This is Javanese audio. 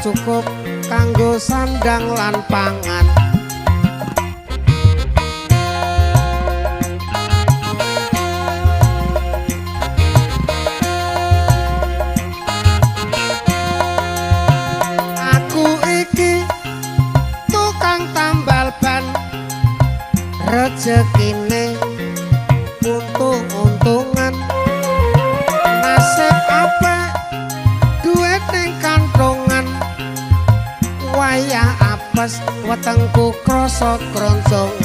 Cukup kanggo sandang lan pangan. Aku iki tukang tambal ban, rejekine untung-untungan, nasib apik duit ning kantongan, wayah apes wetengku krasa kroncongan.